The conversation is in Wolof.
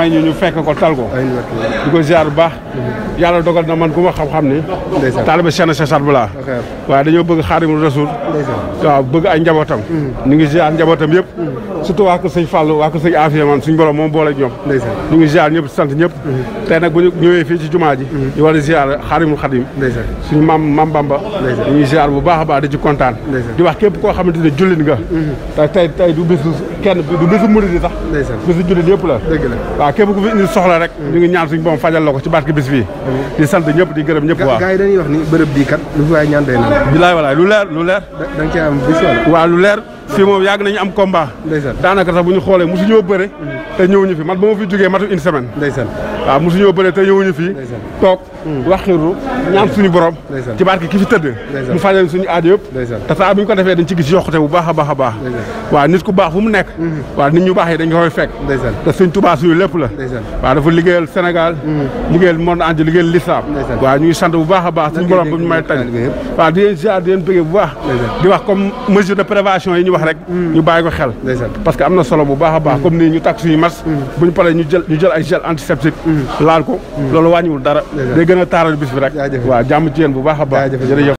may ñu fekk ko tal ko di ko ziar bu baax yàlla dogal na man ku ma xam-xam ni taaliba Cheikh César bu laa waaye dañoo bëgg Xaadimu Rasuul waaw bëgg ay njabootam ñu ngi ziar njabootam yëpp surtout waa ko sëñ Fallou waa ko sëñ Afia man suñu borom moom boole ak ñoom ñu ngi ziar ñëpp sant ñëpp tey nag bu ñu ñëwee fii ci jumaa ji ñu war a ziar Xaadimul Xaadim suñu maam Bamba ñu ngi ziar bu baax a baax di ci kontaan di wax képp koo xamante ne jullit nga tey du bisu kenn du bisu murid yi sax bisu jullit yëpp la waaw képp ku fi indi soxla rek ñu ngi ñaan suñu borom fajal la ko ci barke bis bi di sant ñëpp di gërëm ñëpp waaw gars yi dañuy wax ni bërëb bii kat lu fi waay ñaan day naan bilaay walaay lu leer da nga cee am bis wala waaw lu leer fii moom yàgg nañu am combat daanaka sax bu ñu xoolee mosu ñoo bëre te ñëwuñu fi man ba ma fi jógee matu une semaine waaw mosu ñoo bëre te ñëwuñu fi toog waxiru ñaan suñu borom ci barke ki fi tëdd mu fajal suñu aada yëpp te saa bu ñu ko defee dañ ci gis yokkute bu baax a baax a baax waaw nit ku baax fu mu nekk waaw nit ñu baax yi dañ koy fekk te suñ Tuubaa suñu lépp la waaw dafa liggéeyal Sénégal liggéeyal monde entier liggéeyal l'islam waaw ñu ngi sant bu baax a baax suñu borom bu ñu may tañ waaw di leen ziar di leen bëggee bu baax di wax comme mesure de prévention yi ñu wax rek ñu bàyyi ko xel parce que am na solo bu baax a baax comme nii ñu takk suñu masque bu ñu paree ñu jël ay gel antiseptique laal ko loolu wàññiwul dara day gën a taaral bis bi rek waaw jàmm ci yéen bu baax a baax jërëjëf